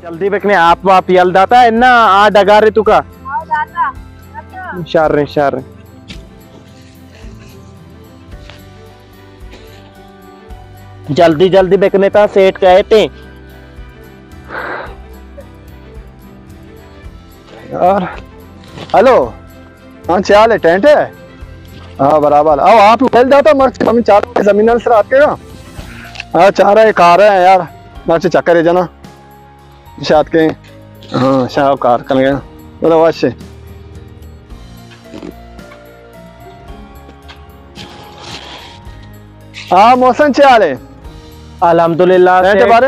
جلدی بکنے، آپ واپ یل داتا ہے نا؟ آ ڈگارے تو کا؟ ہاں، داتا، داتا۔ شر رہے، شر رہے۔ جلدی جلدی بکنے تا سیٹ کہتے۔ یار، ہلو۔ ہاں، چے حال ہے؟ ٹینٹ ہے؟ ہاں، برابر۔ او، آپ پہل داتا مرچی ہمیں چار زمین سر آتے گا۔ ہاں، چار ہے، کار ہے یار۔ مرچی چکر ہے جنا۔ شاد کے۔ ہاں، شاہ کار کر گیا۔ بولا وش ہے۔ ہاں، محسن، چے حال ہے؟ الحمدللہ، ٹینٹ سیٹ۔ بارے؟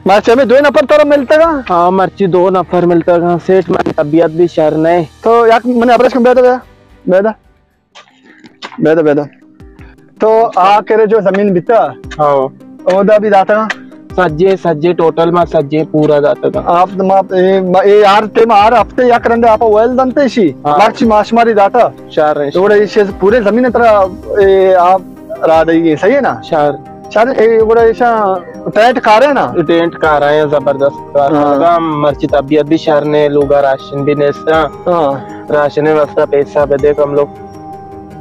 مرچی ہمیں دو نفر ترا ملتا گا؟ ہاں، مرچی دو نفر ملتا گا۔ سیٹ، من طبیعت بھی شر نہیں۔ تو یک من ابرش کن بیدا، بیدا۔ بیدا، بیدا۔ تو آ کرے جو زمین بیتا؟ ہاں۔ اودا بھی داتا گا؟ سجے، سجے، ٹوٹل ما سجے پورا داتا گا۔ آپ، ما، اے، ما، اے یار تے ما ہر ہفتے یک رندے آپ ویل دنتے شی۔ ہاں۔ مرچی ماشماری داتا۔ شر ہے، تو گڑا یہ چیز پورے زمین ترا، اے، آپ را دئی گے، صحیح ہے نا؟ شر۔ شر، اے گڑا ایشاں ٹینٹ کار ہے نا؟ ٹینٹ کار ہے، زبردست کار۔ ہاں۔ لگا، مرچی طبیعت بھی شر نے، لوگا راشن بھی نیستا۔ ہاں۔ راشن واسطہ پیسہ بدے کم لوگ۔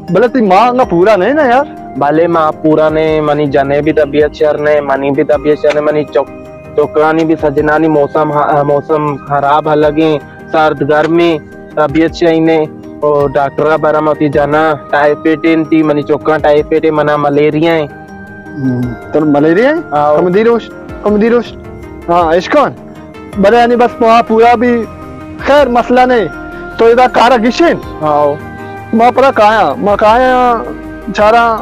بلے تی ماں انگا پورا نہیں نا یار؟ بلے ماں پورا نہیں، منی جنے بھی طبیعت شر نہیں، منی بھی طبیعت شر نہیں، منی چک، چکانی بھی سجنانی موسم ہ-، موسم خراب ہے لگیں۔ سرد گرمیں، طبیعت شہینے، او ڈاکٹر ءَ برا، وتی جنا ٹائیفائڈ انتی، منی چکاں ٹائیفائڈ ہے، منا ملیریا ہیں۔ ہم، تر ملیریا ہیں؟ آؤ۔ کم دیروش، کم دیروش۔ ہاں، اشکان۔ بلے یعنی بس ما پورا بھی خیر مسئلہ نہیں۔ تو ادا کارا گشین؟ آؤ۔ ما پرا کایا، ما کایا چارا،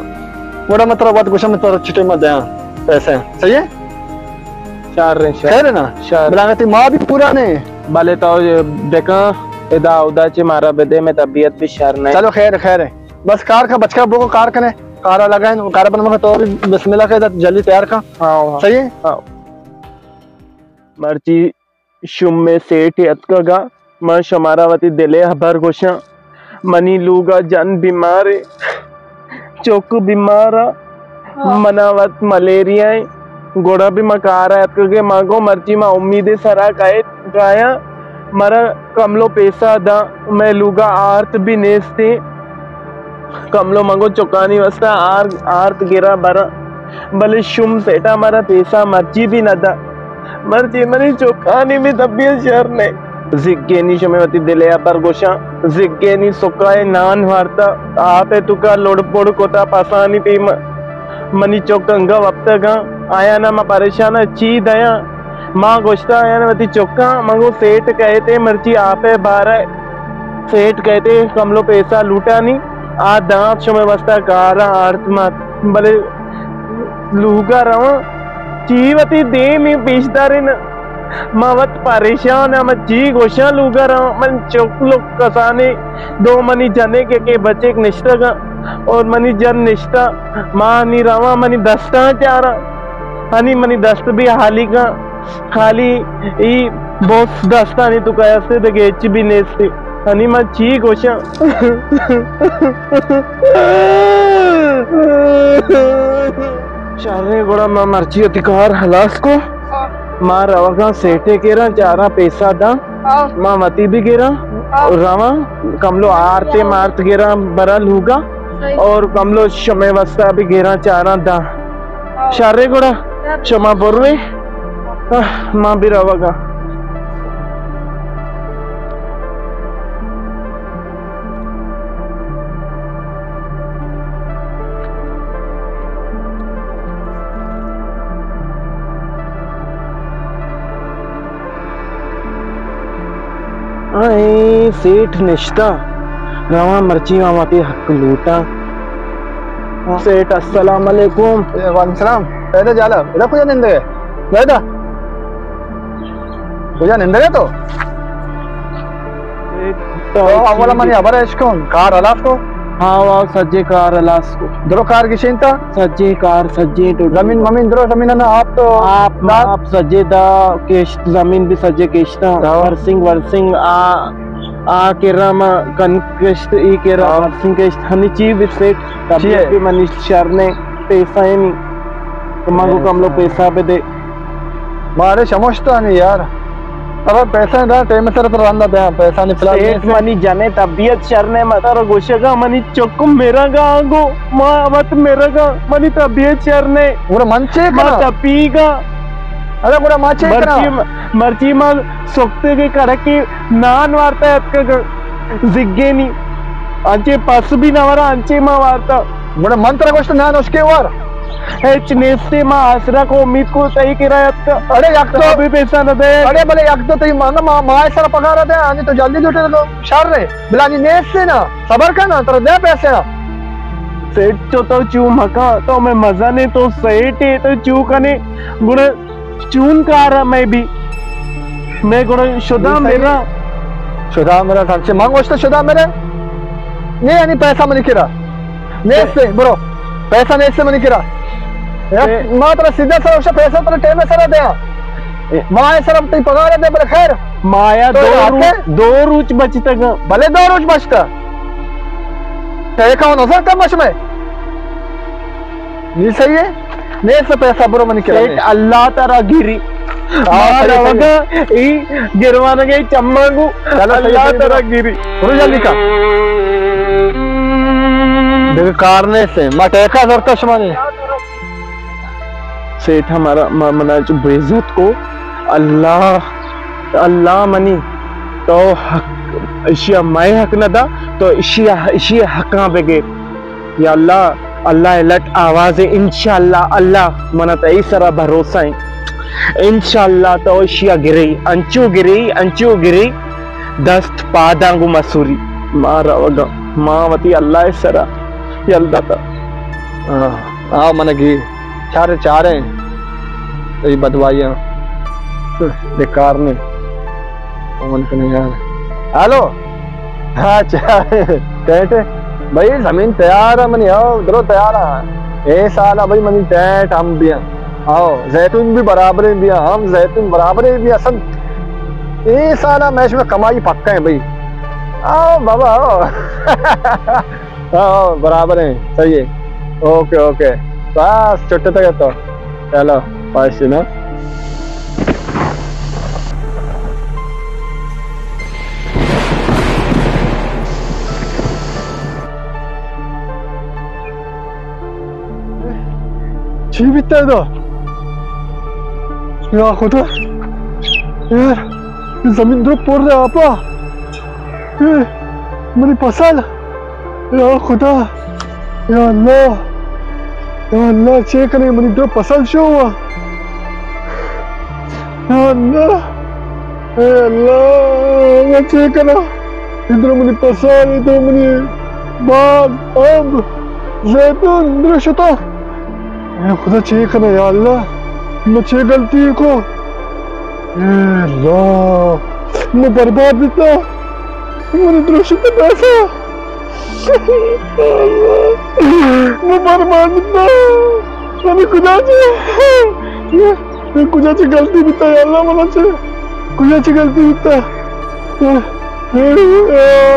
وڑا مطلب وقت گوشا میں تر چھٹے ما دیاں پیسے۔ صحیح ہے؟ شر ہیں، شر۔ خیر ہے نا؟ شر۔ بلانگتی ما بھی پورا نہیں۔ بلے تو بکن، ادا اودا چہ مارا بدے، میں طبیعت بھی شر نہیں۔ چلو خیر، خیر ہے۔ بس کار کا بچکا بوکو کار کنے، کارا لگائیں، کارا بنا مکا تو بھی بسم اللہ کہہ، جلدی تیار کا۔ ہاں، ہاں۔ صحیح ہے؟ ہاں۔ مرچی شمے سیٹ اتکگا، من شمارا وتی دلے ہبر گوشاں۔ منی لوگا جن بیمارے، چک بیمارا، ہاں۔ منا وت ملیریا ایں، گڑا بھی ما کارا اتکگے، ما گو مرچی ما امیدے سرا کائے، کایاں، مرا کملو پیسہ دا، مئے لوگا آرت بھی نیستے، کملو ما گو چکانی واسطہ آر-، آرت گرا برا، بلے شم سیٹا مرا پیسہ مرچی بھی نہ دا۔ مرچی منی چکانی بھی طبیعت شر نے۔ زگینی شمے وتی دلے ءَ پر گوشاں، زگینی سکائے نان وارتا، آپ ءَ توکا لڑ پڑ کتا، پسانی پیما منی چک انگا وپتگاں، آیانا ما پریشانا چی دیاں؟ ما گوشتا آیانا وتی چکاں، من گو سیٹ کئیتے مرچی آپ ءَ بارہ سیٹ کئیتے کملو پیسہ لوٹانی، آ دانت شمے واسطہ کارا آرت مات، بلے لوگا رواں، چی وتی دیمی پیش دارین۔ ما وت پریشان آں، من چی گوشاں لوگا رواں، من چک لوگ کسانے دو منی جنے کے، کے بچے نشتگاں اور منی جن نشتا، ما نی رواں منی دستاں چاراں، ہنی منی دست بھی حالی کاں۔ خالی ای بس دستانی توکا استے، دگہ ہچ بھی نیستے۔ ہنی من چی گوشاں؟ شریں، گڑا ما مرچی وتی کار ہلاس کو۔ ہاں۔ ما روگاں سیٹے کیراں، چاراں پیسہ داں۔ ہاں۔ ما وتی بھی گیراں۔ ہاں۔ رواں کملو آرتے مارت گیراں برا لوگا۔ اور کملو شمے واسطہ بھی گیراں چاراں داں۔ شرے گڑا شما بروے، آہ، ما بھی روگا۔ اے سیٹھ نشتہ، رواں مرچی ما وتی حق لوٹاں۔ سیٹھ، السلام علیکم۔ اے، وعلیکم السلام۔ ادا جالا، ادا کجا نندگے؟ ادا۔ کجا نندگے تو؟ سیٹھ، تو اولا منی خبر اش کن، کار ہلاس کو؟ ہاں، وا سجے کار ہلاس کو۔ درو کار گشینتا؟ سجے کار، سجے ٹوٹل۔ زمین ممین درو، زمین نا آپ تو آپ، دار؟ آپ سجے دا، کشت زمین بھی سجے کشتا۔ ہاں۔ ورسنگ، ورسنگ آ، آ کرا ما کن کشت، ای کرا ہاں۔ ورسنگ کشت، ہنی چی بھی سیٹھ، چی طبیعت ہے؟ بھی منی شر نے، پیسہ ہی نہیں۔ تو ما کو اچھا۔ کم لو پیسہ بھی دے۔ مارے شموشتا نہیں یار۔ ارے پیسہ دا، ٹائم سر تو رندا دے، پیسہ نہیں فلان سیٹھ نہیں سے۔ منی جنے طبیعت شر نے، متر گوشگا منی چکم میرا گا آنگو، ما وت میرا گا، منی طبیعت شر نے۔ گڑا من چے ما کنا؟ تپی گا۔ ارے گڑا ما چے کنا؟ مرچی ما، مرچی ما سکتے کے کڑکے نان وارتا اتکا زگے نی۔ انچے پس بھی نہ ورا، انچے ما وارتا۔ گڑا من ترا گوشت نان اشکے وار۔ ہچ نیستے، ما آسرا کو امید کو تئی کرا اتکا۔ اڑے یک تو تو ابھی پیسہ نہ دے۔ اڑے بلے یک تو تئی ما، ما، ما سر پگار دے، آنی تو جلدی لوٹے تو شر رہے۔ بلانی نیستے نا، صبر کن نا، ترا دے پیسے نا۔ سیٹھ تو، تو چو مکا، تو میں مزہ نے تو سیٹھ ہے، تو چو کنے گڑا چون کارا میں بھی، میں گڑا شدا میرا۔ شدا میرا سرچے، من گوشتا شدا میرا۔ نہیں، یعنی پیسہ منی کرا۔ نیستے، برو۔ پیسہ نیستے منی کرا۔ یک، اے۔ ما ترا سیدھا سر اوشا پیسہ ترا ٹائم سر دیا۔ اے۔ ما سر اب تئی پگار دے، بلے خیر۔ مایا تو دو روچ، دو روچ بچتگا۔ بلے دو روچ بچتا۔ ٹیکا نظر کم مش میں۔ نی صحیح ہے؟ نیست پیسہ برو منی کرا سیٹھ، اللہ ترا گری۔ ہاں، ما صحیح، صحیح۔ روگا ای گروانگے چمانگو۔ چلو، صحیح، اللہ صحیح، ترا برو۔ گری۔ برو جلدی کر۔ دیکھ کار نیست، ما ٹیکا زرتا شمانی۔ سیٹھ ہمارا، ما، منا جو بے عزت کو، اللہ، اللہ منی، تو حق، اشیا مئے حق نہ دا، تو اشیا، اشی حقاں بگیر۔ یا اللہ، اللہ ءِ لٹ آواز ءَ، انشاءاللہ، اللہ، من ءَ تئی سرا بھروسہ ایں۔ انشاءاللہ تو اشیا گرئی، انچو گرئی، انچو گرئی، دست پاداں گوں مسوری۔ ما روگاں، ما وتی اللہ ءِ سرا یل داتا۔ آ، آ من گی چار چاریں، تئی بدوائیاں بیکار نے۔ فون کنے یار۔ ہیلو۔ ہاں، اچھا۔ ٹینٹ ہے؟ بھائی، زمین تیار ہے منی، او، درو تیار ہے۔ اے سال ہے بھائی، منی ٹینٹ ہم بیا۔ او، زیتون بھی برابر ہیں بیا، ہم زیتون برابر ہیں بیا، سن۔ اے سال ہے، میں اس میں کمائی پکا ہے بھائی۔ او، بابا، او۔ او، برابر ہیں، صحیح ہے۔ Okay, okay. بس، چھٹے تک تو۔ چلو، پاس نا۔ چی بیتا ادا؟ یا خدا، یار، زمین درو پر دے آپا۔ اے، منی پسل۔ یا خدا، یا اللہ، یا اللہ، چے کنے منی درو پسل شو ہوا۔ یا اللہ، اے اللہ، من چے کناں؟ ادھر منی پسار، ادھر منی باغ، امب، زیتون، ادھر شتا۔ اے خدا، چے کناں یا اللہ؟ من چے غلطی کو؟ اے اللہ، من برباد بیتا۔ من ادھر شتا پیسہ۔ من برباد بیتا۔ من کجا چے؟ اے کجا چے غلطی بیتا یا اللہ، منا چے کجا چے غلطی بیتا؟ اے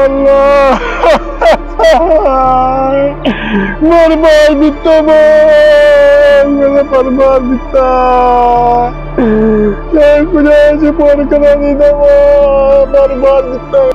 اللہ، برباد بیتا من، من برباد بیتا۔ اے کجا چے پر کنانی دا، برباد بیتا۔